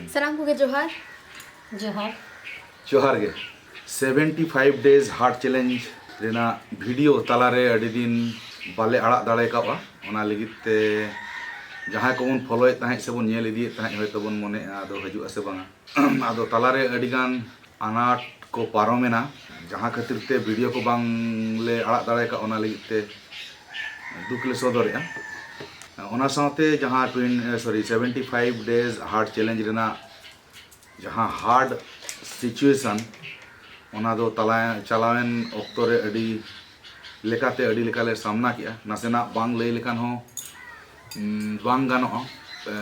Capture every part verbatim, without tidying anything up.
ᱥᱟᱱᱟᱢ ᱠᱚᱜᱮ ᱡᱚᱦᱟᱨ᱾ ᱡᱚᱦᱟᱨ᱾ ᱡᱚᱦᱟᱨ ᱜᱮ᱾ Seventy five days heart challenge ᱨᱮᱱᱟᱜ ᱵᱷᱤᱰᱤᱭᱳ ᱛᱟᱞᱟᱨᱮ ᱟᱹᱰᱤ ᱫᱤᱱ ᱵᱟᱞᱮ ᱟᱲᱟᱜ ᱫᱟᱲᱮ ᱠᱟᱣᱟ᱾ ᱚᱱᱟ ᱞᱟᱹᱜᱤᱫ ᱛᱮ ᱡᱟᱦᱟᱸᱭ ᱠᱚᱵᱚᱱ ᱯᱷᱚᱞᱳᱭᱮᱫ ᱛᱟᱦᱮᱸᱫ ᱥᱮᱵᱚᱱ ᱧᱮᱞ ᱤᱫᱤᱭᱮᱫ ᱛᱟᱦᱮᱸᱫ, ᱦᱚᱭᱛᱳ ᱵᱚᱱ ᱢᱚᱱᱮᱜᱼᱟ ᱟᱫᱚ ᱦᱤᱡᱩᱜ ᱟᱥᱮ ᱵᱟᱝᱟ᱾ ᱟᱫᱚ ᱛᱟᱞᱟᱨᱮ ᱟᱹᱰᱤᱜᱟᱱ ᱟᱱᱟᱴ ᱠᱚ ᱯᱟᱨᱚᱢᱮᱱᱟ, ᱡᱟᱦᱟᱸ ᱠᱷᱟᱹᱛᱤᱨ ᱛᱮ ᱵᱷᱤᱰᱤᱭᱳ ᱠᱚ ᱵᱟᱝᱞᱮ ᱟᱲᱟᱜ ᱫᱟᱲᱮ ᱠᱟᱜ, ᱚᱱᱟ ᱞᱟᱹᱜᱤᱫ ᱛᱮ ᱫᱩᱠ ᱞᱮ ᱥᱚᱫᱚᱨᱮᱜᱼᱟ᱾ ᱚᱱᱟ ᱥᱟᱶᱛᱮ ᱡᱟᱦᱟᱸ ᱴᱩᱭᱮᱱ ᱥᱚᱨᱤ seventy five days heart challenge ᱨᱮᱱᱟᱜ ᱡᱟᱦᱟᱸ ᱦᱟᱨᱰ ᱥᱤᱪᱩᱭᱮᱥᱚᱱ, ᱚᱱᱟ ᱫᱚ ᱛᱟᱞᱟ ᱪᱟᱞᱟᱣᱮᱱ ᱚᱠᱛᱚ ᱨᱮ ᱟᱹᱰᱤ ᱞᱮᱠᱟᱛᱮ ᱟᱹᱰᱤ ᱞᱮᱠᱟᱞᱮ ᱥᱟᱢᱱᱟ ᱠᱮᱜᱼᱟ᱾ ᱱᱟᱥᱮᱱᱟᱜ ᱵᱟᱝ ᱞᱟᱹᱭ ᱞᱮᱠᱷᱟᱱ ᱦᱚᱸ ᱩᱢ, ᱵᱟᱝ ᱜᱟᱱᱚᱜᱼᱟ᱾ ᱮ,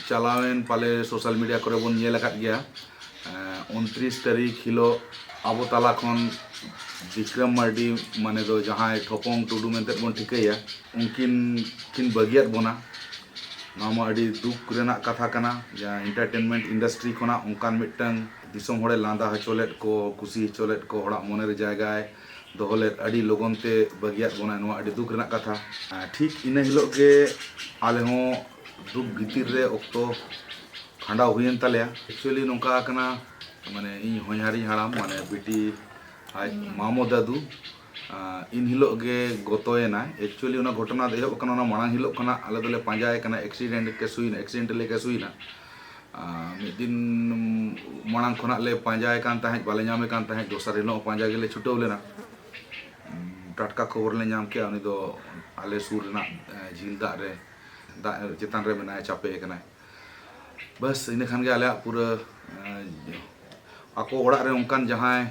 ᱪᱟᱞᱟᱣᱮᱱ ᱯᱟᱞᱮ ᱥᱳᱥᱟᱞ ᱢᱤᱰᱤᱭᱟ ᱠᱚᱨᱮ ᱵᱚᱱ ᱧᱮᱞ ᱟᱠᱟᱫ ᱜᱮᱭᱟ᱾ ᱮ, ᱩᱱᱛᱨᱤᱥ ᱛᱟᱹᱨᱤᱠᱷ ᱦᱤᱞᱳᱜ ᱟᱵᱚ ᱛᱟᱞᱟ ᱠᱷᱚᱱ ᱵᱤᱠᱨᱚᱢ ᱢᱟᱨᱰᱤ, ᱢᱟᱱᱮ ᱫᱚ ᱡᱟᱦᱟᱸᱭ ᱴᱷᱚᱯᱚᱝ ᱴᱩᱰᱩ ᱢᱮᱱᱛᱮ ᱵᱚᱱ ᱴᱷᱤᱠᱟᱹᱭᱟ, ᱩᱱᱠᱤᱱ ᱠᱤᱱ ᱵᱟᱹᱜᱤᱭᱟᱫ ᱵᱚᱱᱟ᱾ ᱱᱚᱣᱟ ᱢᱟ ᱟᱹᱰᱤ ᱫᱩᱠ ᱨᱮᱱᱟᱜ ᱠᱟᱛᱷᱟ ᱠᱟᱱᱟ᱾ ᱡᱟᱦᱟᱸ ᱮᱱᱴᱟᱨᱴᱮᱱᱢᱮᱱᱴ ᱤᱱᱰᱟᱥᱴᱨᱤ ᱠᱷᱚᱱᱟᱜ ᱚᱱᱠᱟᱱ ᱢᱤᱫᱴᱟᱝ ᱫᱤᱥᱚᱢ ᱦᱚᱲᱮ ᱞᱟᱸᱫᱟ ᱦᱚᱪᱚ ᱞᱮᱫ ᱠᱚ, ᱠᱩᱥᱤ ᱦᱚᱪᱚ ᱞᱮᱫ ᱠᱚ, ᱦᱚᱲᱟᱜ ᱢᱚᱱᱮᱨᱮ ᱡᱟᱭᱜᱟᱭ ᱫᱚᱦᱚ ᱞᱮᱫ, ᱟᱹᱰᱤ ᱞᱚᱜᱚᱱ ᱛᱮ ᱵᱟᱹᱜᱤᱭᱟᱫ ᱵᱚᱱᱟᱭ, ᱱᱚᱣᱟ ᱟᱹᱰᱤ ᱫᱩᱠ ᱨᱮᱱᱟᱜ ᱠᱟᱛᱷᱟ᱾ ᱟᱨ ᱴᱷᱤᱠ ᱤᱱᱟᱹ ᱦᱤᱞᱳᱜ ᱜᱮ ᱟᱞᱮ ᱦᱚᱸ ᱫᱩᱠ ᱵᱷᱤᱛᱤᱨ ᱨᱮ ᱚᱠᱛᱚ ᱠᱷᱟᱸᱰᱟᱣ ᱦᱩᱭᱮᱱ ᱛᱟᱞᱮᱭᱟ᱾ ᱮᱠᱪᱩᱭᱮᱞᱤ ᱱᱚᱝᱠᱟ ᱠᱟᱱᱟ, ᱢᱟᱱᱮ ᱤᱧ ᱦᱚᱧᱦᱟᱨᱤᱧ ᱦᱟᱲᱟᱢ, ᱢᱟᱱᱮ ᱵᱤᱴᱤ ᱟᱡ ᱢᱟᱢᱚ ᱫᱟᱫᱩ, ᱟᱸ, ᱤᱱ ᱦᱤᱞᱳᱜ ᱜᱮ ᱜᱚᱛᱚᱭᱮᱱᱟᱭ᱾ ᱮᱠᱪᱩᱭᱮᱞᱤ ᱚᱱᱟ ᱜᱷᱚᱴᱚᱱᱟ ᱫᱚ ᱮᱦᱚᱵ ᱟᱠᱟᱱᱟ ᱚᱱᱟ ᱢᱟᱲᱟᱝ ᱦᱤᱞᱳᱜ ᱠᱷᱚᱱᱟᱜ᱾ ᱟᱞᱮ ᱫᱚᱞᱮ ᱯᱟᱸᱡᱟᱭᱮ ᱠᱟᱱᱟ, ᱮᱠᱥᱤᱰᱮᱱᱴ ᱠᱮᱥ ᱦᱩᱭᱱᱟ, ᱮᱠᱥᱤᱰᱮᱱᱴᱟᱞᱤ ᱠᱮᱥ ᱦᱩᱭᱱᱟ᱾ ᱟᱸ, ᱢᱤᱫ ᱫᱤᱱ ᱢᱟᱲᱟᱝ ᱠᱷᱚᱱᱟᱜ ᱞᱮ ᱯᱟᱸᱡᱟᱭᱮ ᱠᱟᱱ ᱛᱟᱦᱮᱸᱫ, ᱵᱟᱞᱮ ᱧᱟᱢᱮ ᱠᱟᱱ ᱛᱟᱦᱮᱸᱫ᱾ ᱫᱚᱥᱟᱨ ᱦᱤᱞᱳᱜ ᱯᱟᱸᱡᱟ ᱜᱮᱞᱮ ᱪᱷᱩᱴᱟᱹᱣ ᱞᱮᱱᱟ᱾ ᱩᱸ, ᱴᱟᱴᱠᱟ ᱠᱷᱚᱵᱚᱨ ᱞᱮ ᱧᱟᱢ ᱠᱮᱜᱼᱟ, ᱩᱱᱤ ᱫᱚ ᱟᱞᱮ ᱥᱩᱨ ᱨᱮᱱᱟᱜ, ᱮᱸ, ᱡᱷᱤᱞ ᱫᱟᱜ ᱨᱮ, ᱫᱟᱜ ᱪᱮᱛᱟᱱ ᱨᱮ ᱢᱮᱱᱟᱭᱟ, ᱪᱟᱯᱮ ᱟᱠᱟᱱᱟᱭ᱾ ᱵᱟᱥ, ᱤᱱᱟᱹ ᱠᱷᱟᱱ ᱜᱮ ᱟᱞᱮᱭᱟᱜ ᱯᱩᱨᱟᱹ, ᱮᱸ, ᱟᱠᱚ ᱚᱲᱟᱜ ᱨᱮ ᱚᱱᱠᱟᱱ ᱡᱟᱦᱟᱸᱭ,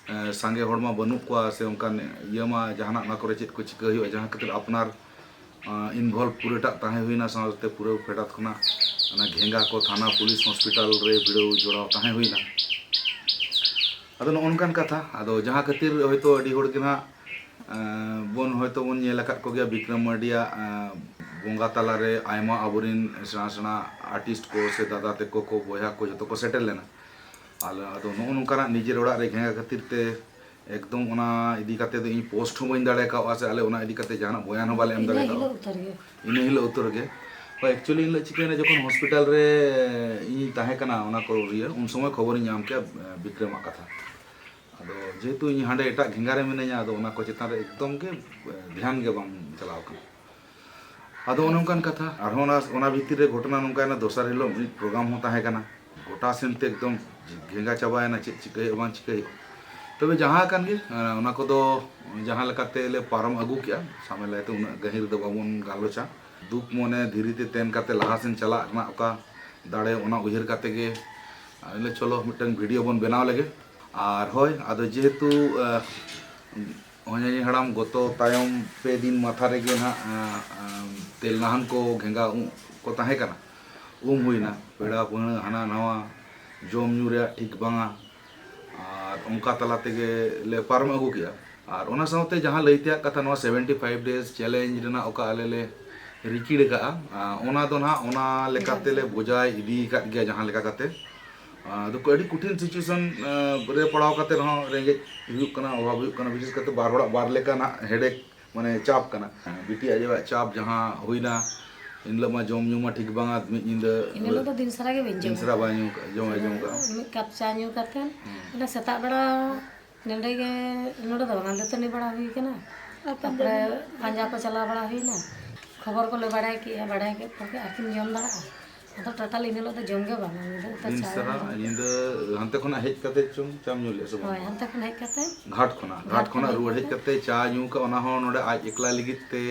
ᱮᱸ, ᱥᱟᱸᱜᱮ ᱦᱚᱲ ᱢᱟ ᱵᱟᱹᱱᱩᱜ ᱠᱚᱣᱟ, ᱥᱮ ᱚᱱᱠᱟᱱ ᱤᱭᱟᱹ ᱢᱟ ᱡᱟᱦᱟᱱᱟᱜ ᱚᱱᱟ ᱠᱚᱨᱮ ᱪᱮᱫ ᱠᱚ ᱪᱤᱠᱟᱹ ᱦᱩᱭᱩᱜᱼᱟ, ᱡᱟᱦᱟᱸ ᱠᱷᱟᱹᱛᱤᱨ ᱟᱯᱱᱟᱨ, ᱮᱸ, ᱤᱱᱵᱷᱚᱞᱵᱷ ᱯᱩᱨᱟᱹᱴᱟᱜ ᱛᱟᱦᱮᱸ ᱦᱩᱭᱱᱟ, ᱥᱟᱶᱛᱮ ᱯᱩᱨᱟᱹ ᱯᱷᱮᱰᱟᱛ ᱠᱷᱚᱱᱟᱜ ᱚᱱᱟ ᱜᱷᱮᱸᱜᱟ ᱠᱚ ᱛᱷᱟᱱᱟ, ᱯᱩᱞᱤᱥ, ᱦᱚᱥᱯᱤᱴᱟᱞ ᱨᱮ ᱵᱷᱤᱲᱟᱹᱣ ᱡᱚᱲᱟᱣ ᱛᱟᱦᱮᱸ ᱦᱩᱭᱱᱟ᱾ ᱟᱫᱚ ᱱᱚᱜᱼᱚ ᱱᱚᱝᱠᱟᱱ ᱠᱟᱛᱷᱟ᱾ ᱟᱫᱚ ᱡᱟᱦᱟᱸ ᱠᱷᱟᱹᱛᱤᱨ ᱦᱚᱭᱛᱳ ᱟᱹᱰᱤ ᱦᱚᱲ ᱜᱮ ᱱᱟᱦᱟᱜ, ᱮᱸ, ᱵᱚᱱ ᱦᱚᱭᱛᱳ ᱵᱚᱱ ᱧᱮᱞ ᱟᱠᱟᱫ ᱠᱚᱜᱮᱭᱟ ᱵᱤᱠᱨᱚᱢ ᱢᱟᱨᱰᱤᱭᱟᱜ, ᱮᱸ, ᱵᱚᱸᱜᱟ ᱛᱟᱞᱟᱨᱮ ᱟᱭᱢᱟ ᱟᱵᱚᱨᱮᱱ ᱥᱮᱬᱟ ᱥᱮᱬᱟ ᱟᱨᱴᱤᱥᱴ ᱠᱚ ᱥᱮ ᱫᱟᱫᱟ ᱛᱟᱠᱚ ᱠᱚ, ᱵᱚᱭᱦᱟ ᱠᱚ ᱡᱚᱛᱚ ᱠᱚ ᱥᱮᱴᱮᱨ ᱞᱮᱱᱟ᱾ ᱟᱞᱮ, ᱟᱫᱚ ᱱᱚᱜᱼᱚ ᱱᱚᱝᱠᱟᱱᱟᱜ ᱱᱤᱡᱮᱨ ᱚᱲᱟᱜ ᱨᱮ ᱜᱷᱮᱸᱜᱟ ᱠᱷᱟᱹᱛᱤᱨ ᱛᱮ ᱮᱠᱫᱚᱢ ᱚᱱᱟ ᱤᱫᱤ ᱠᱟᱛᱮ ᱫᱚ ᱤᱧ ᱯᱳᱥᱴ ᱦᱚᱸ ᱵᱟᱹᱧ ᱫᱟᱲᱮ ᱠᱟᱣᱟ, ᱥᱮ ᱟᱞᱮ ᱚᱱᱟ ᱤᱫᱤ ᱠᱟᱛᱮ ᱡᱟᱦᱟᱱᱟᱜ ᱵᱚᱭᱟᱱ ᱦᱚᱸ ᱵᱟᱞᱮ ᱮᱢ ᱤᱱᱟᱹ ᱫᱟᱲᱮ ᱠᱟᱣᱟ᱾ ᱦᱤᱞᱳᱜ ᱩᱛᱟᱹᱨ ᱜᱮ᱾ ᱤᱱᱟᱹ ᱦᱤᱞᱳᱜ ᱩᱛᱟᱹᱨ ᱜᱮ᱾ ᱦᱳᱭ, ᱮᱠᱪᱩᱭᱮᱞᱤ ᱤᱱ ᱦᱤᱞᱳᱜ ᱪᱤᱠᱟᱹᱭᱮᱱᱟ, ᱡᱚᱠᱷᱚᱱ ᱦᱚᱥᱯᱤᱴᱟᱞ ᱨᱮ ᱤᱧᱤᱧ ᱛᱟᱦᱮᱸ ᱠᱟᱱᱟ ᱚᱱᱟ ᱠᱚ ᱤᱭᱟᱹ, ᱩᱱ ᱥᱚᱢᱚᱭ ᱠᱷᱚᱵᱚᱨᱤᱧ ᱧᱟᱢ ᱠᱮᱜᱼᱟ, ᱮ, ᱵᱤᱠᱨᱚᱢᱟᱜ ᱠᱟᱛᱷᱟ᱾ ᱟᱫᱚ ᱡᱮᱦᱮᱛᱩ ᱤᱧ ᱦᱟᱸᱰᱮ ᱮᱴᱟᱜ ᱜᱷᱮᱸᱜᱟ ᱨᱮ ᱢᱤᱱᱟᱹᱧᱟ, ᱟᱫᱚ ᱚᱱᱟ ᱠᱚ ᱪᱮᱛᱟᱱ ᱨᱮ ᱮᱠᱫᱚᱢ ᱜᱮ, ᱮ, ᱫᱷᱮᱭᱟᱱ ᱜᱮ ᱵᱟᱝ ᱪᱟᱞᱟᱣ ᱠᱟᱱᱟ᱾ ᱟᱫᱚ ᱚᱱᱮ ᱚᱱᱠᱟᱱ ᱠᱟᱛᱷᱟ, ᱟᱨᱦᱚᱸ ᱚᱱᱟ, ᱚᱱᱟ ᱵᱷᱤᱛᱤᱨ ᱨᱮ ᱜᱷᱚᱴᱚᱱᱟ ᱱᱚᱝᱠᱟᱭᱮᱱᱟ, ᱫᱚᱥᱟᱨ ᱦᱤᱞᱳᱜ ᱢᱤᱫ ᱯᱨᱳᱜᱨᱟᱢ ᱦᱚᱸ ᱛᱟᱦᱮᱸ ᱠᱟᱱᱟ᱾ ᱜᱚᱴᱟ ᱥᱮᱱ ᱛᱮ ᱮᱠᱫᱚᱢ ᱜᱷᱮᱸᱜᱟ ᱪᱟᱵᱟᱭᱮᱱᱟ, ᱪᱮᱫ ᱪᱤᱠᱟᱹ ᱦᱩᱭᱩᱜᱼᱟ ᱵᱟᱝ ᱪᱤᱠᱟᱹ ᱦᱩᱭᱩᱜᱼᱟ᱾ ᱛᱚᱵᱮ ᱡᱟᱦᱟᱸ ᱠᱟᱱ ᱜᱮ, ᱚᱱᱟ ᱠᱚᱫᱚ ᱡᱟᱦᱟᱸ ᱞᱮᱠᱟᱛᱮ ᱞᱮ ᱯᱟᱨᱚᱢ ᱟᱹᱜᱩ ᱠᱮᱜᱼᱟ, ᱥᱟᱢᱮᱞᱟᱭ ᱛᱮ ᱩᱱᱟᱹᱜ ᱜᱟᱹᱦᱤᱨ ᱫᱚ ᱵᱟᱵᱚᱱ ᱜᱟᱞᱚᱪᱟ᱾ ᱫᱩᱠ ᱢᱚᱱᱮ ᱫᱷᱤᱨᱤ ᱛᱮ ᱛᱮᱱ ᱠᱟᱛᱮ ᱞᱟᱦᱟ ᱥᱮᱱ ᱪᱟᱞᱟᱜ ᱨᱮᱱᱟᱜ ᱚᱠᱟ ᱫᱟᱲᱮ, ᱚᱱᱟ ᱩᱭᱦᱟᱹᱨ ᱠᱟᱛᱮ ᱜᱮ ᱟᱞᱮ ᱪᱚᱞᱚ ᱢᱤᱫᱴᱟᱝ ᱵᱷᱤᱰᱤᱭᱳ ᱵᱚᱱ ᱵᱮᱱᱟᱣ ᱞᱮᱜᱮ᱾ ᱟᱨ ᱦᱳᱭ, ᱟᱫᱚ ᱡᱮᱦᱮᱛᱩ, ᱟᱦ, ᱦᱚᱧᱦᱟᱨᱤᱧ ᱦᱟᱲᱟᱢ ᱜᱚᱛᱚ ᱛᱟᱭᱚᱢ ᱯᱮ ᱫᱤᱱ ᱢᱟᱛᱷᱟ ᱨᱮᱜᱮ ᱱᱟᱦᱟᱜ, ᱟᱦ, ᱟᱦ, ᱛᱮᱞᱱᱟᱦᱟᱱ ᱠᱚ ᱜᱷᱮᱸᱜᱟ ᱩᱢ ᱠᱚ ᱛᱟᱦᱮᱸ ᱠᱟᱱᱟ, ᱩᱢ ᱦᱩᱭᱱᱟ, ᱯᱮᱲᱟ ᱯᱟᱹᱦᱲᱟᱹ ᱦᱟᱱᱟ ᱱᱟᱣᱟ, ᱡᱚᱢ ᱧᱩ ᱨᱮᱭᱟᱜ ᱴᱷᱤᱠ ᱵᱟᱝᱟ, ᱟᱨ ᱚᱱᱠᱟ ᱛᱟᱞᱟ ᱛᱮᱜᱮ ᱞᱮ ᱯᱟᱨᱚᱢ ᱟᱹᱜᱩ ᱠᱮᱜᱼᱟ᱾ ᱟᱨ ᱚᱱᱟ ᱥᱟᱶᱛᱮ ᱡᱟᱦᱟᱸ ᱞᱟᱹᱭ ᱛᱮᱭᱟᱜ ᱠᱟᱛᱷᱟ, ᱱᱚᱣᱟ seventy five days challenge ᱨᱮᱱᱟᱜ ᱚᱠᱟ ᱟᱞᱮ ᱞᱮ ᱨᱤᱠᱤᱲ ᱟᱠᱟᱜᱼᱟ, ᱟᱨ ᱚᱱᱟ ᱫᱚ ᱱᱟᱦᱟᱜ ᱚᱱᱟ ᱞᱮᱠᱟᱛᱮ ᱞᱮ ᱵᱚᱡᱟᱭ ᱤᱫᱤ ᱟᱠᱟᱫ ᱜᱮᱭᱟ ᱡᱟᱦᱟᱸ ᱞᱮᱠᱟ ᱠᱟᱛᱮ᱾ ᱟᱫᱚ ᱟᱹᱰᱤ ᱠᱚᱴᱷᱤᱱ situation, ᱟᱸ, ᱨᱮ ᱯᱟᱲᱟᱣ ᱠᱟᱛᱮ ᱨᱮᱦᱚᱸ ᱨᱮᱸᱜᱮᱡ ᱦᱩᱭᱩᱜ ᱠᱟᱱᱟ, ᱚᱵᱷᱟᱵᱽ ᱦᱩᱭᱩᱜ ᱠᱟᱱᱟ, ᱵᱤᱥᱮᱥ ᱠᱟᱛᱮ ᱵᱟᱨ ᱦᱚᱲᱟᱜ ᱵᱟᱨ ᱞᱮᱠᱟᱱᱟᱜ headache, ᱢᱟᱱᱮ ᱪᱟᱯ ᱠᱟᱱᱟ᱾ ᱵᱤᱴᱤ ᱟᱡᱟᱜ ᱪᱟᱯ ᱡᱟᱦᱟᱸ ᱦᱩᱭᱱᱟ, ᱮᱱ ᱦᱤᱞᱳᱜ ᱢᱟ ᱡᱚᱢ ᱧᱩ ᱢᱟ ᱴᱷᱤᱠ ᱵᱟᱝᱟ, ᱢᱤᱫ ᱧᱤᱫᱟᱹ ᱤᱱᱟᱹ ᱦᱤᱞᱳᱜ ᱫᱚ ᱫᱤᱱ ᱥᱟᱨᱟ ᱜᱮ ᱵᱟᱹᱧ ᱡᱚᱢ ᱫᱤᱱ ᱥᱟᱨᱟ ᱟᱠᱟᱫᱟ᱾ ᱵᱟᱭ ᱧᱩ ᱠᱟᱜ-, ᱡᱚᱢ ᱟᱭ ᱡᱚᱢ ᱠᱟᱜᱼᱟ᱾ ᱢᱤᱫ ᱠᱟᱯ ᱪᱟ ᱧᱩ ᱠᱟᱛᱮ, ᱦᱩᱸ᱾ ᱚᱱᱟ ᱥᱮᱛᱟᱜ ᱵᱮᱲᱟ ᱱᱚᱸᱰᱮ ᱜᱮ, ᱱᱚᱸᱰᱮ ᱫᱚ ᱵᱟᱝᱟ, ᱫᱟᱹᱛᱟᱹᱱᱤ ᱵᱟᱲᱟ ᱦᱩᱭ ᱠᱟᱱᱟ᱾ ᱟᱨ ᱛᱟᱨᱯᱚᱨᱮ ᱯᱟᱸᱡᱟ ᱠᱚ ᱪᱟᱞᱟᱣ ᱵᱟᱲᱟ ᱦᱩᱭᱱᱟ᱾ ᱠᱷᱚᱵᱚᱨ ᱠᱚᱞᱮ ᱵᱟᱲᱟᱭ ᱠᱮᱜᱼᱟ, ᱵᱟᱲᱟᱭ ᱠᱮᱫ ᱠᱚᱜᱮ ᱟᱨᱠᱤᱢ ᱡᱚᱢ ᱫᱟᱲᱮᱭᱟᱜᱼᱟ᱾ ᱟᱫᱚ total ᱤᱱᱟᱹ ᱦᱤᱞᱳᱜ ᱫᱚ ᱡᱚᱢ ᱜᱮ ᱵᱟᱝᱟ, ᱧᱤᱫᱟᱹ ᱩᱛᱟᱹᱨ ᱫᱤᱱ ᱪᱟ ᱥᱟᱨᱟ ᱧᱩ᱾ ᱧᱤᱫᱟᱹ ᱦᱟᱱᱛᱮ ᱠᱷᱚᱱᱟᱜ ᱦᱮᱡ ᱠᱟᱛᱮ ᱪᱚᱝ ᱪᱟᱢ ᱧᱩ ᱞᱮᱫᱼᱟ ᱥᱮ ᱵᱟᱝ? ᱦᱳᱭ, ᱦᱟᱱᱛᱮ ᱠᱷᱚᱱ ᱦᱮᱡ ᱠᱟᱛᱮ᱾ ᱜᱷᱟᱴ ᱠᱷᱚᱱᱟᱜ, ᱜᱷᱟᱴ ᱜᱷᱟᱴ ᱠᱷᱚᱱᱟᱜ ᱠᱷᱚᱱ ᱨᱩᱣᱟᱹᱲ ᱦᱮᱡ ᱦᱮᱡ ᱠᱟᱛᱮ᱾ ᱠᱟᱛᱮ ᱪᱟ ᱧᱩ ᱠᱟᱜ, ᱚᱱᱟ ᱦᱚᱸ ᱱᱚᱰᱮ ᱟᱡ ᱮᱠᱞᱟ ᱞᱟᱹᱜᱤᱫ ᱛᱮ,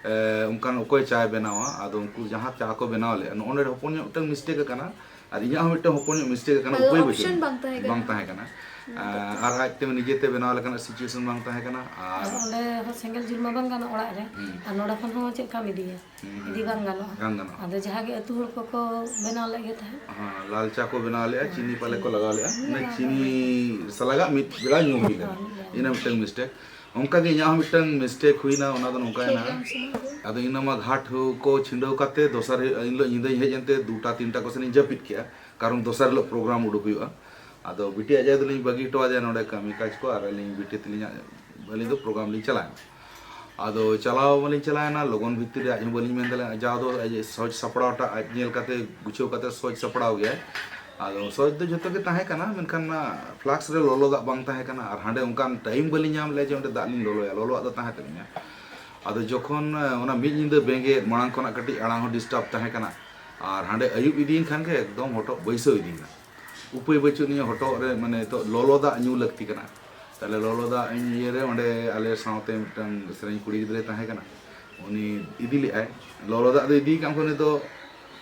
ᱮ, ᱚᱱᱠᱟᱱ ᱚᱠᱚᱭ ᱪᱟᱭ ᱵᱮᱱᱟᱣᱟ? ᱟᱫᱚ ᱩᱱᱠᱩ ᱡᱟᱦᱟᱸ ᱪᱟ ᱠᱚ ᱵᱮᱱᱟᱣ ᱞᱮᱫᱼᱟ, ᱱᱚᱜᱼᱚ ᱱᱚᱰᱮ ᱦᱚᱯᱚᱱ ᱧᱚᱜ ᱢᱤᱫᱴᱟᱝ mistake ᱟᱠᱟᱱᱟ, ᱟᱨ ᱤᱧᱟᱹᱜ ᱦᱚᱸ ᱢᱤᱫᱴᱟᱝ ᱦᱚᱯᱚᱱ ᱧᱚᱜ mistake ᱟᱠᱟᱱᱟ, ᱟᱫᱚ ᱩᱯᱟᱹᱭ ᱵᱟᱹᱪᱩᱜ᱾ Option ᱵᱟᱝ ᱛᱟᱦᱮᱸ ᱠᱟᱱᱟ᱾ ᱵᱟᱝ ᱛᱟᱦᱮᱸ ᱠᱟᱱᱟ᱾ ᱦᱩᱸ᱾ ᱟᱨ ᱟᱡᱛᱮ ᱱᱤᱡᱮᱛᱮ ᱵᱮᱱᱟᱣ ᱞᱮᱠᱟᱱᱟᱜ situation ᱵᱟᱝ ᱛᱟᱦᱮᱸ ᱠᱟᱱᱟ, ᱟᱨ ᱟᱨ ᱚᱸᱰᱮ ᱦᱚᱸ ᱥᱮᱸᱜᱮᱞ ᱡᱩᱞ ᱢᱟ ᱵᱟᱝ ᱜᱟᱱᱚᱜ ᱚᱲᱟᱜ ᱨᱮ, ᱦᱩᱸ᱾ ᱟᱨ ᱱᱚᱰᱮ ᱠᱷᱚᱱ ᱦᱚᱸ ᱪᱮᱫ ᱞᱮᱠᱟᱢ ᱤᱫᱤᱭᱟ? ᱦᱩᱸ, ᱤᱫᱤ ᱦᱩᱸ᱾ ᱵᱟᱝ ᱜᱟᱱᱚᱜᱼᱟ᱾ ᱵᱟᱝ ᱜᱟᱱᱚᱜᱼᱟ᱾ ᱟᱫᱚ ᱡᱟᱦᱟᱸ ᱜᱮ ᱟᱹᱛᱩ ᱦᱚᱲ ᱠᱚᱠᱚ ᱵᱮᱱᱟᱣ ᱞᱮᱫ ᱜᱮ ᱛᱟᱦᱮᱸᱫ᱾ ᱦᱮᱸ, ᱞᱟᱞ ᱪᱟ ᱠᱚ ᱵᱮᱱᱟᱣ ᱞᱮᱫᱼᱟ, ᱦᱮᱸ, ᱪᱤᱱᱤ ᱯᱟᱞᱮ ᱠᱚ ᱪᱤᱱᱤ᱾ ᱞᱟᱜᱟᱣ ᱞᱮᱫᱼᱟ᱾ ᱦᱮᱸ, ᱚᱱᱟ ᱞᱟᱜᱟᱣ ᱪᱤᱱᱤ ᱞᱮᱫᱼᱟ᱾ ᱥᱟᱞᱟᱜᱟᱜ ᱢᱤᱫ ᱵᱮᱲᱟ ᱧᱩ ᱦᱩᱭ ᱞᱮᱱᱟ᱾ ᱦᱮᱸ, ᱢᱤᱫ ᱵᱮᱲᱟ᱾ ᱤᱱᱟᱹ ᱢᱤᱫᱴᱟᱝ mistake᱾ ᱚᱱᱠᱟ ᱜᱮ ᱤᱧᱟᱹᱜ ᱦᱚᱸ ᱢᱤᱫᱴᱟᱝ mistake ᱦᱩᱭᱱᱟ, ᱚᱱᱟ ᱫᱚ ᱱᱚᱝᱠᱟᱭᱮᱱᱟ᱾ ᱪᱮᱫ ᱵᱟᱝ ᱥᱟᱱᱟ ᱠᱟᱱᱟ? ᱟᱫᱚ ᱤᱱᱟᱹ ᱢᱟ ᱜᱷᱟᱴ ᱠᱚ ᱪᱷᱤᱸᱰᱟᱹᱣ ᱠᱟᱛᱮ ᱫᱚᱥᱟᱨ ᱦᱤᱞᱳᱜ ᱧᱤᱫᱟᱹᱧ ᱦᱮᱡ ᱮᱱᱛᱮ ᱫᱩᱴᱟ ᱛᱤᱱᱴᱟ ᱠᱚ ᱥᱮᱱᱤᱧ ᱡᱟᱹᱯᱤᱫ ᱠᱮᱜᱼᱟ, ᱠᱟᱨᱚᱱ ᱫᱚᱥᱟᱨ ᱦᱤᱞᱳᱜ program ᱩᱰᱩᱠ ᱦᱩᱭᱩᱜᱼᱟ᱾ ᱟᱫᱚ ᱵᱤᱴᱤ ᱟᱡ ᱟᱭᱳ ᱫᱚᱞᱤᱧ ᱵᱟᱹᱜᱤ ᱦᱚᱴᱚ ᱟᱫᱮᱭᱟ ᱱᱚᱰᱮ ᱠᱟᱹᱢᱤ ᱠᱟᱡᱽ ᱠᱚ, ᱟᱨ ᱟᱹᱞᱤᱧ ᱵᱤᱴᱤ ᱛᱟᱹᱞᱤᱧᱟᱜ, ᱟᱹᱞᱤᱧ ᱫᱚ program ᱞᱤᱧ ᱪᱟᱞᱟᱣᱮᱱᱟ᱾ ᱟᱫᱚ ᱪᱟᱞᱟᱣ ᱢᱟᱞᱤᱧ ᱪᱟᱞᱟᱣᱮᱱᱟ, ᱞᱚᱜᱚᱱ ᱵᱷᱤᱛᱤᱨ ᱨᱮ ᱟᱡ ᱦᱚᱸ ᱵᱟᱹᱞᱤᱧ ᱢᱮᱱ ᱫᱟᱲᱮᱭᱟᱜᱼᱟ, ᱡᱟᱣ ᱫᱚ ᱟᱡ ᱥᱚᱡᱽ ᱥᱟᱯᱲᱟᱣ ᱴᱟᱜ ᱟᱡ ᱧᱮᱞ ᱠᱟᱛᱮ ᱜᱩᱪᱷᱟᱹᱣ ᱠᱟᱛᱮ ᱥᱚᱡᱽ ᱥᱟᱯᱲᱟᱣ ᱜᱮᱭᱟᱭ᱾ ᱟᱫᱚ ᱥᱚᱡᱽ ᱫᱚ ᱡᱷᱚᱛᱚ ᱜᱮ ᱛᱟᱦᱮᱸ ᱠᱟᱱᱟ, ᱢᱮᱱᱠᱷᱟᱱ ᱚᱱᱟ ᱯᱷᱞᱟᱥᱠ ᱨᱮ ᱞᱚᱞᱚ ᱫᱟᱜ ᱵᱟᱝ ᱛᱟᱦᱮᱸ ᱠᱟᱱᱟ, ᱟᱨ ᱦᱟᱸᱰᱮ ᱚᱱᱠᱟᱱ ᱴᱟᱭᱤᱢ ᱵᱟᱹᱞᱤᱧ ᱧᱟᱢ ᱞᱮᱫᱼᱟ ᱡᱮ ᱚᱸᱰᱮ ᱫᱟᱜ ᱞᱤᱧ ᱞᱚᱞᱚᱭᱟ, ᱞᱚᱞᱚᱣᱟᱜ ᱫᱚ ᱛᱟᱦᱮᱸ ᱛᱟᱹᱞᱤᱧᱟ᱾ ᱟᱫᱚ ᱡᱚᱠᱷᱚᱱ ᱚᱱᱟ ᱢᱤᱫ ᱧᱤᱫᱟᱹ ᱵᱮᱸᱜᱮᱫ ᱢᱟᱲᱟᱝ ᱠᱷᱚᱱᱟᱜ ᱠᱟᱹᱴᱤᱡ ᱟᱲᱟᱝ ᱦᱚᱸ ᱰᱤᱥᱴᱟᱵᱽ ᱛᱟᱦᱮᱸ ᱠᱟᱱᱟ, ᱟᱨ ᱦᱟᱸᱰᱮ ᱟᱹᱭᱩᱵ ᱤᱫᱤᱭᱮᱱ ᱠᱷᱟᱱ ᱜᱮ ᱮᱠᱫᱚᱢ ᱦᱚᱴᱚᱜ ᱵᱟᱹᱭᱥᱟᱹᱣ ᱤᱫᱤᱭᱮᱱᱟ᱾ ᱩᱯᱟᱹᱭ ᱵᱟᱹᱪᱩᱜ ᱱᱤᱭᱟᱹ ᱦᱚᱴᱚᱜ ᱨᱮ, ᱢᱟᱱᱮ, ᱱᱤᱛᱚᱜ ᱞᱚᱞᱚ ᱫᱟᱜ ᱧᱩ ᱞᱟᱹᱠᱛᱤ ᱠᱟᱱᱟ᱾ ᱛᱟᱦᱞᱮ ᱞᱚᱞᱚ ᱫᱟᱜ ᱤᱧ ᱤᱭᱟᱹᱨᱮ ᱚᱸᱰᱮ ᱟᱞᱮ ᱥᱟᱶᱛᱮ ᱢᱤᱫᱴᱟᱝ ᱥᱮᱨᱮᱧ ᱠᱩᱲᱤ ᱜᱤᱫᱽᱨᱟᱹᱭ ᱛᱟᱦᱮᱸ ᱠᱟᱱᱟ, ᱩᱱᱤ ᱤᱫᱤ ᱞᱮᱫᱼᱟᱭ᱾ ᱞᱚᱞᱚ ᱫᱟᱜ ᱫᱚ ᱤᱫᱤᱭ ᱠᱟᱜ ᱠᱷᱟᱱ ᱩᱱᱤ ᱫᱚ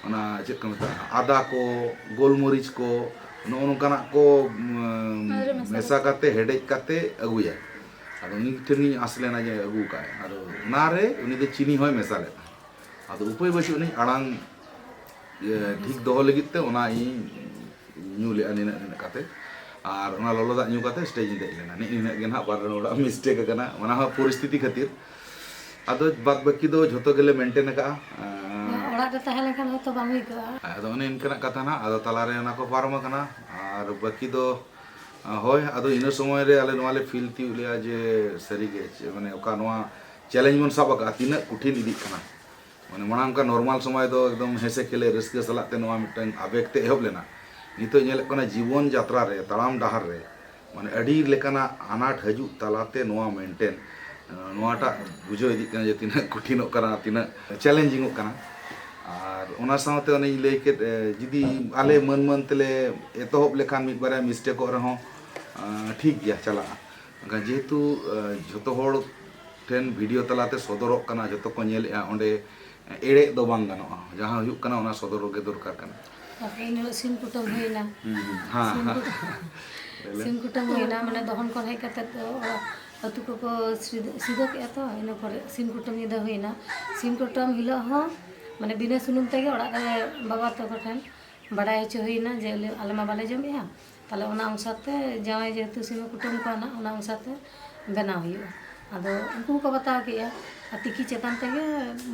ᱚᱱᱟ ᱪᱮᱫ ᱠᱚ ᱢᱮᱛᱟᱜᱼᱟ, ᱟᱫᱟ ᱠᱚ, ᱜᱳᱞᱢᱚᱨᱤᱪ ᱠᱚ, ᱱᱚᱜᱼᱚ ᱱᱚᱝᱠᱟᱱᱟᱜ ᱠᱚ, ᱩᱢ, ᱟᱨ ᱢᱮᱥᱟ ᱢᱮᱥᱟ ᱠᱟᱛᱮ᱾ ᱠᱟᱛᱮ, ᱦᱮᱰᱮᱡ ᱠᱟᱛᱮ ᱟᱹᱜᱩᱭᱟᱭ᱾ ᱟᱫᱚ ᱩᱱᱤ ᱴᱷᱮᱱ ᱜᱤᱧ ᱟᱸᱥ ᱞᱮᱱᱟ ᱡᱮ ᱟᱹᱜᱩ ᱠᱟᱜᱼᱟᱭ᱾ ᱟᱫᱚ ᱚᱱᱟᱨᱮ ᱩᱱᱤ ᱫᱚ ᱪᱤᱱᱤ ᱦᱚᱸᱭ ᱢᱮᱥᱟ ᱞᱮᱫᱼᱟ᱾ ᱟᱫᱚ ᱩᱯᱟᱹᱭ ᱵᱟᱹᱪᱩᱜ ᱟᱹᱱᱤᱡ, ᱟᱲᱟᱝ ᱤᱭᱟᱹ ᱴᱷᱤᱠ ᱫᱚᱦᱚ ᱞᱟᱹᱜᱤᱫ ᱛᱮ ᱚᱱᱟ ᱤᱧ ᱧᱩ ᱞᱮᱫᱼᱟ ᱱᱤᱱᱟᱹᱜ ᱱᱤᱱᱟᱹᱜ ᱠᱟᱛᱮ᱾ ᱟᱨ ᱚᱱᱟ ᱞᱚᱞᱚ ᱫᱟᱜ ᱧᱩ ᱠᱟᱛᱮ ᱥᱴᱮᱡᱽ ᱤᱧ ᱫᱮᱡ ᱞᱮᱱᱟ᱾ ᱱᱤᱱᱟᱹᱜ ᱜᱮ ᱱᱟᱦᱟᱜ ᱵᱟᱨ ᱦᱚᱲᱟᱜ ᱢᱤᱥᱴᱮᱠ ᱟᱠᱟᱱᱟ, ᱚᱱᱟ ᱦᱚᱸ ᱯᱚᱨᱤᱥᱛᱷᱤᱛᱤ ᱠᱷᱟᱹᱛᱤᱨ᱾ ᱟᱫᱚ ᱵᱟᱫ ᱵᱟᱹᱠᱤ ᱫᱚ ᱡᱷᱚᱛᱚ ᱜᱮᱞᱮ ᱢᱮᱱᱴᱮᱱ ᱟᱠᱟᱜᱼᱟ᱾ ᱚᱲᱟᱜ ᱨᱮ ᱛᱟᱦᱮᱸ ᱞᱮᱱᱠᱷᱟᱱ ᱦᱚᱭᱛᱳ ᱵᱟᱝ ᱦᱩᱭ ᱠᱚᱜᱼᱟ᱾ ᱟᱫᱚ ᱚᱱᱮ ᱤᱱᱠᱟᱹᱱᱟᱜ ᱠᱟᱛᱷᱟ ᱱᱟᱦᱟᱜ, ᱟᱫᱚ ᱛᱟᱞᱟᱨᱮ ᱚᱱᱟ ᱠᱚ ᱯᱟᱨᱚᱢ ᱟᱠᱟᱱᱟ᱾ ᱟᱨ ᱵᱟᱹᱠᱤ ᱫᱚ, ᱦᱳᱭ, ᱟᱫᱚ ᱤᱱᱟᱹ ᱥᱚᱢᱚᱭ ᱨᱮ ᱟᱞᱮ ᱱᱚᱣᱟ ᱞᱮ ᱯᱷᱤᱞ ᱛᱤᱭᱳᱜ ᱞᱮᱜᱼᱟ ᱡᱮ ᱥᱟᱹᱨᱤᱜᱮ ᱪᱮᱫ, ᱢᱟᱱᱮ, ᱚᱠᱟ ᱱᱚᱣᱟ ᱪᱮᱞᱮᱧᱡᱽ ᱵᱚᱱ ᱥᱟᱵ ᱟᱠᱟᱫᱼᱟ, ᱛᱤᱱᱟᱹᱜ ᱠᱚᱴᱷᱤᱱ ᱤᱫᱤᱜ ᱠᱟᱱᱟ᱾ ᱢᱟᱱᱮ, ᱢᱟᱲᱟᱝ ᱚᱱᱠᱟ ᱱᱚᱨᱢᱟᱞ ᱥᱚᱢᱚᱭ ᱫᱚ ᱮᱠᱫᱚᱢ ᱦᱮᱸᱥᱮ ᱠᱷᱮᱞᱮ ᱨᱟᱹᱥᱠᱟᱹ ᱥᱟᱞᱟᱜ ᱛᱮ ᱱᱚᱣᱟ ᱢᱤᱫᱴᱟᱝ ᱟᱵᱮᱜᱽ ᱛᱮ ᱮᱦᱚᱵ ᱞᱮᱱᱟ᱾ ᱱᱤᱛᱚᱜ ᱧᱮᱞᱚᱜ ᱠᱟᱱᱟ ᱡᱤᱵᱚᱱ ᱡᱟᱛᱨᱟ ᱨᱮ, ᱛᱟᱲᱟᱢ ᱰᱟᱦᱟᱨ ᱨᱮ, ᱢᱟᱱᱮ, ᱟᱹᱰᱤ ᱞᱮᱠᱟᱱᱟᱜ ᱟᱱᱟᱴ ᱦᱤᱡᱩᱜ ᱛᱟᱞᱟᱛᱮ ᱱᱚᱣᱟ ᱢᱮᱱᱴᱮᱱ, ᱱᱚᱣᱟᱴᱟᱜ ᱵᱩᱡᱷᱟᱹᱣ ᱤᱫᱤᱜ ᱠᱟᱱᱟ ᱡᱮ ᱛᱤᱱᱟᱹᱜ ᱠᱚᱴᱷᱤᱱᱚᱜ ᱠᱟᱱᱟ, ᱛᱤᱱᱟᱹᱜ ᱪᱮᱞᱮᱧᱡᱤᱝᱚᱜ ᱠᱟᱱᱟ᱾ ᱟᱨ ᱚᱱᱟ ᱥᱟᱶᱛᱮ ᱚᱱᱮᱧ ᱞᱟᱹᱭ ᱠᱮᱫ, ᱮ, ᱡᱩᱫᱤ ᱟᱞᱮ ᱢᱟᱹᱱ ᱢᱟᱹᱱ ᱛᱮᱞᱮ ᱮᱛᱚᱦᱚᱵ ᱞᱮᱠᱷᱟᱱ ᱢᱤᱫ ᱵᱟᱨᱭᱟ ᱢᱤᱥᱴᱮᱠᱚᱜ ᱨᱮᱦᱚᱸ, ᱮ, ᱴᱷᱤᱠ ᱜᱮᱭᱟ, ᱪᱟᱞᱟᱜᱼᱟ᱾ ᱢᱮᱱᱠᱷᱟᱱ ᱡᱮᱦᱮᱛᱩ, ᱮ, ᱡᱷᱚᱛᱚ ᱦᱚᱲ ᱴᱷᱮᱱ ᱵᱷᱤᱰᱤᱭᱳ ᱛᱟᱞᱟᱛᱮ ᱥᱚᱫᱚᱨᱚᱜ ᱠᱟᱱᱟ, ᱡᱷᱚᱛᱚ ᱠᱚ ᱧᱮᱞᱮᱜᱼᱟ, ᱚᱸᱰᱮ ᱮᱲᱮᱜ ᱫᱚ ᱵᱟᱝ ᱜᱟᱱᱚᱜᱼᱟ᱾ ᱡᱟᱦᱟᱸ ᱦᱩᱭᱩᱜ ᱠᱟᱱᱟ ᱚᱱᱟ ᱥᱚᱫᱚᱨ ᱜᱮ ᱫᱚᱨᱠᱟᱨ ᱠᱟᱱᱟ᱾ ᱛᱟᱨᱯᱚᱨᱮ ᱮᱱ ᱦᱤᱞᱳᱜ ᱥᱤᱢ ᱠᱩᱴᱟᱹᱢ ᱦᱩᱭᱱᱟ᱾ ᱦᱩᱸ, ᱦᱩᱸ᱾ ᱦᱮᱸ, ᱥᱤᱢ ᱦᱮᱸ᱾ ᱠᱩᱴᱟᱹᱢ, ᱞᱟᱹᱭ ᱞᱮ᱾ ᱥᱤᱢ ᱠᱩᱴᱟᱹᱢ ᱦᱩᱭᱱᱟ, ᱢᱟᱱᱮ ᱫᱚᱦᱚᱱ ᱠᱷᱚᱱ ᱦᱮᱡ ᱠᱟᱛᱮ ᱫᱚ ᱚᱲᱟᱜ ᱟᱹᱛᱩ ᱠᱚᱠᱚ ᱥᱤᱫ-, ᱥᱤᱫᱷᱟᱹ ᱠᱮᱜᱼᱟ ᱛᱚ, ᱤᱱᱟᱹ ᱯᱚᱨᱮ ᱥᱤᱢ ᱠᱩᱴᱟᱹᱢ ᱧᱤᱫᱟᱹ ᱦᱩᱭᱱᱟ᱾ ᱥᱤᱢ ᱠᱩᱴᱟᱹᱢ ᱦᱤᱞᱳᱜ ᱦᱚᱸ, ᱢᱟᱱᱮ, ᱵᱤᱱᱟᱹ ᱥᱩᱱᱩᱢ ᱛᱮᱜᱮ ᱚᱲᱟᱜ ᱨᱮ ᱵᱟᱵᱟ ᱛᱟᱠᱚ ᱴᱷᱮᱱ ᱵᱟᱲᱟᱭ ᱦᱚᱪᱚ ᱦᱩᱭᱱᱟ ᱡᱮ ᱟᱞᱮ, ᱟᱞᱮ ᱢᱟ ᱵᱟᱞᱮ ᱡᱚᱢᱮᱜᱼᱟ, ᱛᱟᱦᱞᱮ ᱚᱱᱟ ᱚᱱᱩᱥᱟᱨ ᱛᱮ ᱡᱟᱶᱟᱭ ᱡᱮᱦᱮᱛᱩ ᱥᱤᱢᱮ ᱠᱩᱴᱟᱹᱢ ᱠᱚᱣᱟ ᱱᱟᱜ, ᱚᱱᱟ ᱚᱱᱩᱥᱟᱨ ᱛᱮ ᱵᱮᱱᱟᱣ ᱦᱩᱭᱩᱜᱼᱟ᱾ ᱟᱫᱚ ᱩᱱᱠᱩ ᱦᱚᱸᱠᱚ ᱵᱟᱛᱟᱣ ᱠᱮᱜᱼᱟ, ᱟᱨ ᱛᱤᱠᱤ ᱪᱮᱛᱟᱱ ᱛᱮᱜᱮ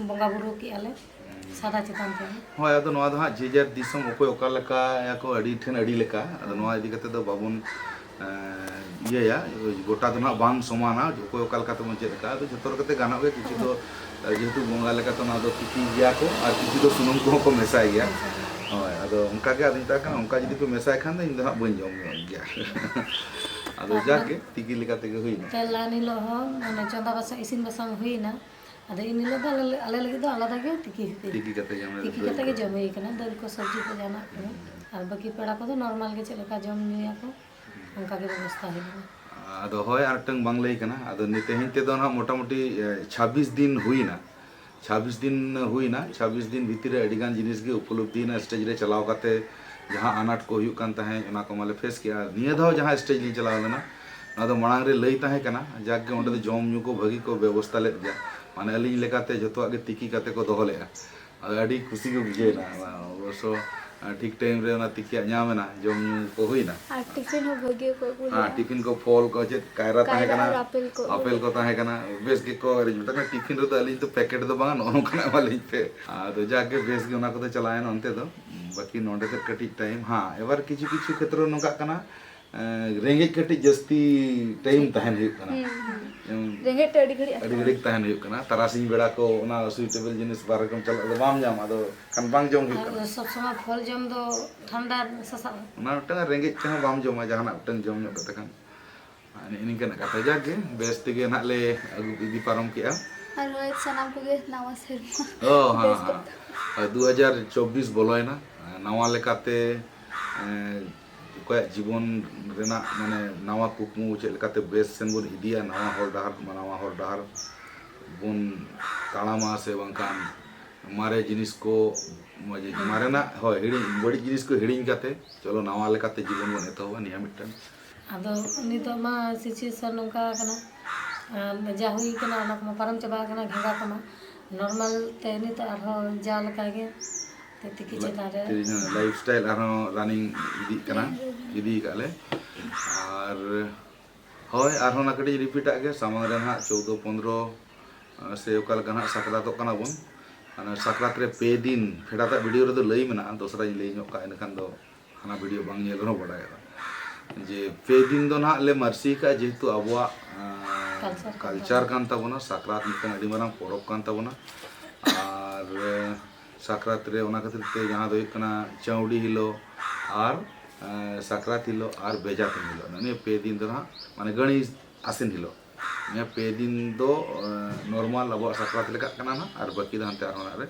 ᱵᱚᱸᱜᱟ ᱵᱩᱨᱩ ᱠᱮᱜᱼᱟ ᱞᱮ, ᱥᱟᱫᱟ ᱪᱮᱛᱟᱱ ᱛᱮᱜᱮ᱾ ᱦᱳᱭ, ᱟᱫᱚ ᱱᱚᱣᱟ ᱫᱚ ᱦᱟᱸᱜ ᱡᱮ ᱡᱟᱨ ᱫᱤᱥᱚᱢ ᱚᱠᱚᱭ ᱚᱠᱟ ᱞᱮᱠᱟᱭᱟᱠᱚ, ᱟᱹᱰᱤ ᱴᱷᱮᱱ ᱟᱹᱰᱤ ᱞᱮᱠᱟ᱾ ᱟᱫᱚ ᱱᱚᱣᱟ ᱤᱫᱤ ᱠᱟᱛᱮ ᱫᱚ ᱵᱟᱵᱚᱱ ᱮᱸ, ᱤᱭᱟᱹᱭᱟ, ᱜᱚᱴᱟ ᱫᱚ ᱱᱟᱦᱟᱜ ᱵᱟᱝ ᱥᱚᱢᱟᱱᱟ, ᱚᱠᱚᱭ ᱚᱠᱟ ᱞᱮᱠᱟ ᱛᱮᱵᱚᱱ ᱪᱮᱫ ᱟᱠᱟᱫᱼᱟ᱾ ᱟᱫᱚ ᱡᱷᱚᱛᱚ ᱞᱮᱠᱟᱛᱮ ᱜᱟᱱᱚᱜ ᱜᱮᱭᱟ᱾ ᱠᱤᱪᱷᱩ ᱫᱚ, ᱮᱸ, ᱡᱮᱦᱮᱛᱩ ᱵᱚᱸᱜᱟ ᱞᱮᱠᱟᱛᱮ ᱚᱱᱟ ᱫᱚ ᱛᱤᱠᱤ ᱜᱮᱭᱟ ᱠᱚ, ᱟᱨ ᱠᱤᱪᱷᱩ ᱫᱚ ᱥᱩᱱᱩᱢ ᱠᱚᱦᱚᱸ ᱠᱚ ᱢᱮᱥᱟᱭ ᱜᱮᱭᱟ᱾ ᱦᱳᱭ, ᱟᱫᱚ ᱚᱱᱠᱟ ᱜᱮ ᱟᱫᱚᱧ ᱢᱮᱛᱟᱭ ᱠᱟᱱᱟ, ᱚᱱᱠᱟ ᱡᱩᱫᱤ ᱯᱮ ᱢᱮᱥᱟᱭ ᱠᱷᱟᱱ ᱫᱚ ᱤᱧ ᱫᱚ ᱦᱟᱸᱜ ᱵᱟᱹᱧ ᱡᱚᱢ ᱧᱚᱜ ᱜᱮᱭᱟ᱾ ᱟᱫᱚ ᱛᱟᱨᱯᱚᱨ ᱡᱟᱠ ᱜᱮ, ᱛᱤᱠᱤ ᱞᱮᱠᱟ ᱛᱮᱜᱮ ᱦᱩᱭᱱᱟ᱾ ᱛᱮᱞᱟᱱ ᱦᱤᱞᱳᱜ ᱦᱚᱸ ᱢᱟᱱᱮ ᱪᱚᱸᱫᱟ ᱵᱟᱥᱟᱝ, ᱤᱥᱤᱱ ᱵᱟᱥᱟᱝ ᱦᱩᱭᱱᱟ᱾ ᱟᱫᱚ ᱤᱱ ᱦᱤᱞᱳᱜ ᱫᱚ ᱟᱞᱮ, ᱟᱞᱮ ᱞᱟᱹᱜᱤᱫ ᱫᱚ ᱟᱞᱟᱫᱟ ᱜᱮ ᱛᱤᱠᱤ ᱦᱩᱭᱩᱜᱼᱟ᱾ ᱛᱤᱠᱤ ᱠᱟᱛᱮ ᱜᱮ ᱚᱱᱟ ᱫᱚ ᱛᱤᱠᱤ ᱫᱟᱹᱞ ᱠᱟᱛᱮ ᱜᱮ ᱠᱚ᱾ ᱡᱚᱢ ᱦᱩᱭ ᱠᱟᱱᱟ, ᱫᱟᱹᱞ ᱠᱚ, ᱥᱚᱵᱽᱡᱤ ᱠᱚ, ᱡᱟᱦᱟᱱᱟᱜ ᱠᱚ᱾ ᱦᱩᱸ᱾ ᱟᱨ ᱵᱟᱹᱠᱤ ᱯᱮᱲᱟ ᱠᱚᱫᱚ ᱱᱚᱨᱢᱟᱞ ᱜᱮ ᱪᱮᱫ ᱞᱮᱠᱟ ᱡᱚᱢ ᱧᱩᱭᱟᱠᱚ, ᱚᱱᱠᱟ ᱜᱮ ᱵᱮᱵᱚᱥᱛᱷᱟ ᱦᱩᱭ ᱞᱮᱱᱟ᱾ ᱟᱫᱚ ᱦᱳᱭ, ᱟᱨ ᱢᱤᱫᱴᱟᱝ ᱵᱟᱝ ᱞᱟᱹᱭ ᱠᱟᱱᱟ᱾ ᱟᱫᱚ ᱱᱤᱛ ᱛᱮᱦᱮᱧ ᱛᱮᱫᱚ ᱱᱟᱦᱟᱜ ᱢᱚᱴᱟᱢᱩᱴᱤ, ᱮ, ᱪᱷᱟᱵᱵᱤᱥ ᱫᱤᱱ ᱦᱩᱭᱱᱟ᱾ ᱪᱷᱟᱵᱵᱤᱥ ᱫᱤᱱ ᱦᱩᱭᱱᱟ, ᱪᱷᱟᱵᱵᱤᱥ ᱫᱤᱱ ᱵᱷᱤᱛᱤᱨ ᱨᱮ ᱟᱹᱰᱤᱜᱟᱱ ᱡᱤᱱᱤᱥ ᱜᱮ ᱩᱯᱚᱞᱚᱵᱽᱫᱷᱤᱭᱮᱱᱟ, ᱥᱴᱮᱡᱽ ᱨᱮ ᱪᱟᱞᱟᱣ ᱠᱟᱛᱮ ᱡᱟᱦᱟᱸ ᱟᱱᱟᱴ ᱠᱚ ᱦᱩᱭᱩᱜ ᱠᱟᱱ ᱛᱟᱦᱮᱸᱫ, ᱚᱱᱟ ᱠᱚ ᱢᱟᱞᱮ ᱯᱷᱮᱥ ᱠᱮᱜᱼᱟ᱾ ᱱᱤᱭᱟᱹ ᱫᱷᱟᱣ ᱡᱟᱦᱟᱸ ᱥᱴᱮᱡᱽ ᱞᱤᱧ ᱪᱟᱞᱟᱣ ᱞᱮᱱᱟ, ᱚᱱᱟ ᱫᱚ ᱢᱟᱲᱟᱝ ᱨᱮ ᱞᱟᱹᱭ ᱛᱟᱦᱮᱸ ᱠᱟᱱᱟ, ᱡᱟᱠ ᱜᱮ ᱚᱸᱰᱮ ᱫᱚ ᱡᱚᱢ ᱧᱩ ᱠᱚ ᱵᱷᱟᱹᱜᱤ ᱠᱚ ᱵᱮᱵᱚᱥᱛᱷᱟ ᱞᱮᱫ ᱜᱮᱭᱟ᱾ ᱢᱟᱱᱮ ᱟᱹᱞᱤᱧ ᱞᱮᱠᱟᱛᱮ ᱡᱷᱚᱛᱚᱣᱟᱜ ᱜᱮ ᱛᱤᱠᱤ ᱠᱟᱛᱮ ᱠᱚ ᱫᱚᱦᱚ ᱞᱮᱫᱼᱟ᱾ ᱟᱫᱚ ᱟᱹᱰᱤ ᱠᱩᱥᱤ ᱜᱮ ᱵᱩᱡᱷᱟᱹᱣ ᱮᱱᱟ᱾ ᱚᱵᱚᱥᱥᱚ, ᱴᱷᱤᱠ ᱴᱟᱭᱤᱢ ᱨᱮ ᱚᱱᱟ ᱛᱤᱠᱤᱭᱟᱜ ᱧᱟᱢ ᱮᱱᱟ, ᱡᱚᱢ ᱧᱩ ᱠᱚ ᱦᱩᱭᱱᱟ᱾ ᱟᱨ ᱴᱤᱯᱷᱤᱱ ᱦᱚᱸ ᱵᱷᱟᱹᱜᱤ ᱠᱚ ᱟᱹᱜᱩ ᱦᱮᱸ, ᱞᱮᱫᱟ᱾ ᱴᱤᱯᱷᱤᱱ ᱠᱚ, ᱯᱷᱚᱞ ᱠᱚ, ᱪᱮᱫ ᱠᱟᱭᱨᱟ ᱛᱟᱦᱮᱸ ᱠᱟᱭᱨᱟ ᱠᱟᱱᱟ, ᱟᱨ ᱟᱯᱮᱞ ᱠᱚ ᱟᱹᱜᱩ ᱟᱯᱮᱞ ᱠᱚ ᱞᱮᱫᱟ᱾ ᱛᱟᱦᱮᱸ ᱠᱟᱱᱟ, ᱵᱮᱥ ᱜᱮᱠᱚ ᱟᱹᱨᱤᱧ ᱢᱮᱛᱟ ᱠᱟᱱᱟ, ᱴᱤᱯᱷᱤᱱ ᱨᱮᱫᱚ ᱟᱹᱞᱤᱧ ᱫᱚ ᱯᱮᱠᱮᱴ ᱫᱚ ᱵᱟᱝᱟ, ᱱᱚᱜᱼᱚ ᱱᱚᱝᱠᱟᱱᱟᱜ ᱮᱢᱟ ᱞᱤᱧ ᱯᱮ᱾ ᱟᱫᱚ ᱡᱟᱜᱮ ᱵᱮᱥ ᱜᱮ ᱚᱱᱟ ᱠᱚᱫᱚ ᱪᱟᱞᱟᱣᱮᱱᱟ ᱚᱱᱛᱮ ᱫᱚ᱾ ᱵᱟᱹᱠᱤ ᱱᱚᱰᱮ ᱛᱮᱫ ᱠᱟᱹᱴᱤᱡ ᱴᱟᱭᱤᱢ, ᱦᱮᱸ, ᱮᱵᱟᱨ ᱠᱤᱪᱷᱩ ᱠᱤᱪᱷᱩ ᱠᱷᱮᱛᱨᱚ ᱱᱚᱝᱠᱟᱜ ᱠᱟᱱᱟ, ᱮᱸ, ᱨᱮᱸᱜᱮᱡ ᱠᱟᱹᱴᱤᱡ ᱡᱟᱹᱥᱛᱤ ᱴᱟᱭᱤᱢ ᱛᱟᱦᱮᱱ ᱦᱩᱭᱩᱜ ᱠᱟᱱᱟ᱾ ᱦᱩᱸ, ᱦᱩᱸ᱾ ᱡᱮᱢᱚᱱ ᱨᱮᱸᱜᱮᱡ ᱛᱮ ᱟᱹᱰᱤ ᱜᱷᱟᱹᱲᱤᱡ ᱟᱹᱰᱤ ᱟᱴᱠᱟᱣ ᱜᱷᱟᱹᱲᱤᱡ ᱛᱟᱦᱮᱱ ᱦᱩᱭᱩᱜ ᱠᱟᱱᱟ᱾ ᱛᱟᱨᱟᱥᱤᱧ ᱵᱮᱲᱟ ᱠᱚ ᱚᱱᱟ ᱥᱩᱭᱴᱮᱵᱮᱞ ᱡᱤᱱᱤᱥ ᱵᱟᱨᱦᱮ ᱠᱚᱢ ᱪᱟᱞᱟᱜ ᱫᱚ ᱵᱟᱢ ᱧᱟᱢᱟ, ᱟᱫᱚ ᱠᱷᱟᱱ ᱵᱟᱝ ᱡᱚᱢ ᱦᱩᱭᱩᱜ ᱟᱨ ᱠᱟᱱᱟ᱾ ᱥᱚᱵ ᱥᱚᱢᱚᱭ ᱯᱷᱚᱞ ᱡᱚᱢ ᱫᱚ ᱴᱷᱟᱱᱰᱟ ᱥᱟᱥᱟᱜᱼᱟ᱾ ᱚᱱᱟ ᱢᱤᱫᱴᱟᱝ ᱨᱮᱸᱜᱮᱡ ᱛᱮᱦᱚᱸ ᱵᱟᱢ ᱡᱚᱢᱟ, ᱡᱟᱦᱟᱱᱟᱜ ᱢᱤᱫᱴᱟᱝ ᱡᱚᱢ ᱧᱚᱜ ᱠᱟᱛᱮ ᱠᱷᱟᱱ᱾ ᱟᱨ ᱱᱮᱜᱼᱮ ᱱᱤᱝᱠᱟᱹᱱᱟᱜ ᱠᱟᱛᱷᱟ, ᱡᱟᱠ ᱜᱮ, ᱵᱮᱥ ᱛᱮᱜᱮ ᱱᱟᱦᱟᱜ ᱞᱮ ᱟᱹᱜᱩ ᱤᱫᱤ ᱯᱟᱨᱚᱢ ᱠᱮᱜᱼᱟ᱾ ᱟᱨ ᱦᱳᱭ, ᱥᱟᱱᱟᱢ ᱠᱚᱜᱮ ᱱᱟᱣᱟ ᱥᱮᱨᱢᱟ ᱚ, ᱦᱮᱸ, ᱵᱮᱥ ᱦᱮᱸ᱾ ᱠᱚᱜ ᱛᱟᱵᱚᱱ᱾ ᱟᱨ ᱫᱩ ᱦᱟᱡᱟᱨ ᱪᱚᱵᱵᱤᱥ ᱵᱚᱞᱚᱭᱮᱱᱟ, ᱱᱟᱣᱟ ᱞᱮᱠᱟᱛᱮ, ᱮᱸ, ᱚᱠᱚᱭᱟᱜ ᱡᱤᱵᱚᱱ ᱨᱮᱱᱟᱜ, ᱢᱟᱱᱮ, ᱱᱟᱣᱟ ᱠᱩᱠᱢᱩ ᱪᱮᱫ ᱞᱮᱠᱟᱛᱮ ᱵᱮᱥ ᱥᱮᱱ ᱵᱚᱱ ᱤᱫᱤᱭᱟ, ᱱᱟᱣᱟ ᱦᱚᱨ ᱰᱟᱦᱟᱨ, ᱱᱟᱣᱟ ᱦᱚᱨ ᱰᱟᱦᱟᱨ ᱵᱚᱱ ᱛᱟᱲᱟᱢᱟ, ᱥᱮ ᱵᱟᱝᱠᱷᱟᱱ ᱢᱟᱨᱮ ᱡᱤᱱᱤᱥ ᱠᱚ, ᱢᱟᱨᱮᱱᱟᱜ, ᱦᱳᱭ, ᱦᱤᱲᱤᱧ, ᱵᱟᱹᱲᱤᱡ ᱡᱤᱱᱤᱥ ᱠᱚ ᱦᱤᱲᱤᱧ ᱠᱟᱛᱮ, ᱪᱚᱞᱚ, ᱱᱟᱣᱟ ᱞᱮᱠᱟᱛᱮ ᱡᱤᱵᱚᱱ ᱵᱚᱱ ᱮᱛᱚᱦᱚᱵᱟ, ᱱᱤᱭᱟᱹ ᱢᱤᱫᱴᱟᱝ᱾ ᱟᱫᱚ ᱱᱤᱛᱚᱜ ᱢᱟ situation ᱱᱚᱝᱠᱟ ᱠᱟᱱᱟ, ᱟᱨ ᱡᱟ ᱦᱩᱭ ᱠᱟᱱᱟ, ᱚᱱᱟ ᱠᱚᱢᱟ ᱯᱟᱨᱚᱢ ᱪᱟᱵᱟ ᱟᱠᱟᱱᱟ, ᱜᱷᱮᱸᱜᱟ ᱠᱚᱢᱟ᱾ ᱱᱚᱨᱢᱟᱞ ᱛᱮ ᱱᱤᱛᱚᱜ ᱟᱨᱦᱚᱸ ᱡᱟ ᱞᱮᱠᱟ ᱜᱮ ᱛᱤᱠᱤ ᱪᱮᱛᱟᱱ ᱨᱮ᱾ ᱛᱤᱠᱤ, ᱦᱮᱸ, ᱞᱟᱭᱤᱯᱷ ᱥᱴᱟᱭᱤᱞ ᱟᱨᱦᱚᱸ ᱨᱟᱱᱤᱝ ᱤᱫᱤᱜ ᱠᱟᱱᱟ, ᱤᱫᱤ ᱠᱟᱜ ᱞᱮ᱾ ᱟᱨ ᱦᱳᱭ, ᱟᱨᱦᱚᱸ ᱚᱱᱟ ᱠᱟᱹᱴᱤᱡ ᱨᱤᱯᱤᱴᱟᱜ ᱜᱮ, ᱥᱟᱢᱟᱝ ᱨᱮ ᱱᱟᱦᱟᱜ ᱪᱳᱫᱽᱫᱳ, ᱯᱚᱱᱫᱽᱨᱚ, ᱥᱮ ᱚᱠᱟ ᱞᱮᱠᱟ ᱱᱟᱦᱟᱜ ᱥᱟᱠᱨᱟᱛᱚᱜ ᱠᱟᱱᱟ ᱵᱚᱱ᱾ ᱚᱱᱟ ᱥᱟᱠᱨᱟᱛ ᱨᱮ ᱯᱮ ᱫᱤᱱ, ᱯᱷᱮᱰᱟᱛᱟᱜ ᱵᱷᱤᱰᱤᱭᱳ ᱨᱮᱫᱚ ᱞᱟᱹᱭ ᱢᱮᱱᱟᱜᱼᱟ, ᱫᱚᱥᱨᱟᱧ ᱞᱟᱹᱭ ᱧᱚᱜ ᱠᱟᱜᱼᱟ, ᱤᱱᱟᱹᱠᱷᱟᱱ ᱫᱚ ᱦᱟᱱᱟ ᱵᱷᱤᱰᱤᱭᱳ ᱵᱟᱝ ᱧᱮᱞ ᱨᱮᱦᱚᱸ ᱵᱟᱰᱟᱭᱚᱜᱼᱟ᱾ ᱡᱮ ᱯᱮ ᱫᱤᱱ ᱫᱚ ᱱᱟᱦᱟᱜ ᱞᱮ ᱢᱟᱹᱨᱥᱤ ᱠᱟᱜᱼᱟ, ᱡᱮᱦᱮᱛᱩ ᱟᱵᱚᱣᱟᱜ ᱟᱸ, Culture ᱠᱟᱱ culture ᱠᱟᱱ ᱛᱟᱵᱚᱱᱟ᱾ ᱥᱟᱠᱨᱟᱛ ᱢᱤᱫᱴᱟᱝ ᱟᱹᱰᱤ ᱢᱟᱨᱟᱝ ᱯᱚᱨᱚᱵᱽ ᱠᱟᱱ ᱛᱟᱵᱚᱱᱟ᱾ ᱟᱨ ᱟᱸ, ᱥᱟᱠᱨᱟᱛ ᱨᱮ ᱚᱱᱟ ᱠᱷᱟᱹᱛᱤᱨ ᱛᱮ ᱡᱟᱦᱟᱸ ᱫᱚ ᱦᱩᱭᱩᱜ ᱠᱟᱱᱟ ᱪᱟᱹᱣᱰᱤ ᱦᱤᱞᱳᱜ ᱟᱨ ᱟᱸ, ᱥᱟᱠᱨᱟᱛ ᱦᱤᱞᱳᱜ ᱟᱨ ᱵᱮᱡᱟ ᱛᱩᱧ ᱦᱤᱞᱳᱜ, ᱱᱤᱭᱟᱹ ᱯᱮ ᱫᱤᱱ ᱫᱚ ᱱᱟᱦᱟᱜ, ᱢᱟᱱᱮ ᱜᱟᱹᱲᱤ ᱟᱥᱮᱱ ᱦᱤᱞᱳᱜ, ᱱᱤᱭᱟᱹ ᱯᱮ ᱫᱤᱱ ᱫᱚ ᱟᱸ, normal ᱟᱵᱚᱣᱟᱜ ᱥᱟᱠᱨᱟᱛ ᱞᱮᱠᱟᱜ ᱠᱟᱱᱟ ᱱᱟᱦᱟᱜ, ᱟᱨ ᱵᱟᱹᱠᱤ ᱫᱚ ᱦᱟᱱᱛᱮ ᱟᱨᱦᱚᱸ ᱚᱲᱟᱜ ᱨᱮ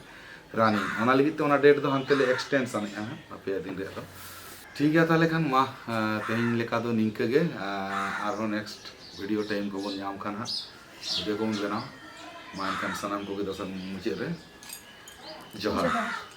running᱾ ᱚᱱᱟ ᱞᱟᱹᱜᱤᱫ ᱛᱮ ᱚᱱᱟ date ᱫᱚ ᱦᱟᱱᱛᱮ ᱞᱮ extension ᱮᱫᱼᱟ ᱦᱟᱸᱜ, ᱯᱮ ᱫᱤᱱ ᱨᱮᱭᱟᱜ ᱫᱚ᱾ ᱴᱷᱤᱠ ᱜᱮᱭᱟ, ᱛᱟᱦᱚᱞᱮ ᱠᱷᱟᱱ ᱢᱟ, ᱮᱸ, ᱛᱮᱦᱮᱧ ᱞᱮᱠᱟ ᱫᱚ ᱱᱤᱝᱠᱟᱹ ᱜᱮ᱾ ᱮᱸ, ᱟᱨᱦᱚᱸ next video time ᱠᱚᱵᱚᱱ ᱧᱟᱢ ᱠᱷᱟᱱ ᱦᱟᱸᱜ video ᱠᱚᱵᱚᱱ ᱵᱮᱱᱟᱣᱟ᱾ ᱢᱟ ᱮᱱᱠᱷᱟᱱ ᱥᱟᱱᱟᱢ ᱠᱚᱜᱮ ᱫᱚᱥᱟᱨ ᱢᱩᱪᱟᱹᱫ ᱨᱮ ᱡᱚᱦᱟᱨ᱾ ᱡᱚᱦᱟᱨ᱾